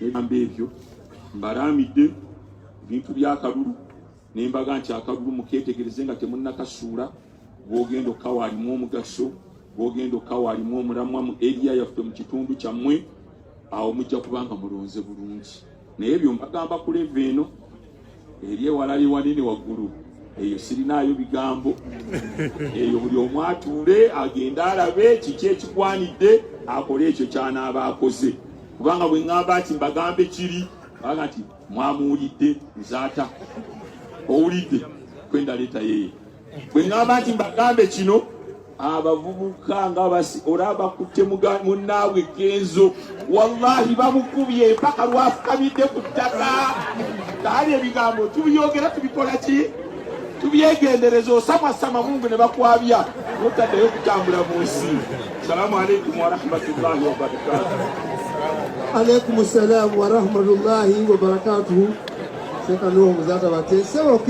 Ebigambo ebyo mbalaamidde ebintu by'akalulu ne mbaga nti akalulu mukeetegereze nga temunnakasuula. Gwogenda okkawa alimu omugaso, gwogenda okkawa alimu omulamwa mu eriya yaffe, mu kitundu kyammwe. Awo mujja kubanga mulonze bulungi. Naye ebyo mbagamba ku level eno. Eri ewalali wanene waggulu eyo sirinaayo bigambo. Eyo buli omu atuule agende alabe kiki ekigwanidde, akole ekyo kyanaaba akoze, kubanga bwe ŋŋamba nti mbagambe kiri baga nti mwamuwulidde nzaata owulidde kwenda leeta yeye. Bwe ŋŋamba nti mbagambe kino, abavubuka nga basi olaba bakutte munnaabwe Kenzo, wallahi bamukubye mpaka lwafukamidde ku ttaka. Kaali ebigambo tubyogera, tubikola ki, tubyegendereza. Osamwasama Mungu ne bakwabya notaddeyo okutambula mu nsi. Salaamu alaikum warahmatullahi wabarakatuh. Alaikum salam warahmatullahi wabarakatuhu. Sekanuhu Muzaata Batte, sebo.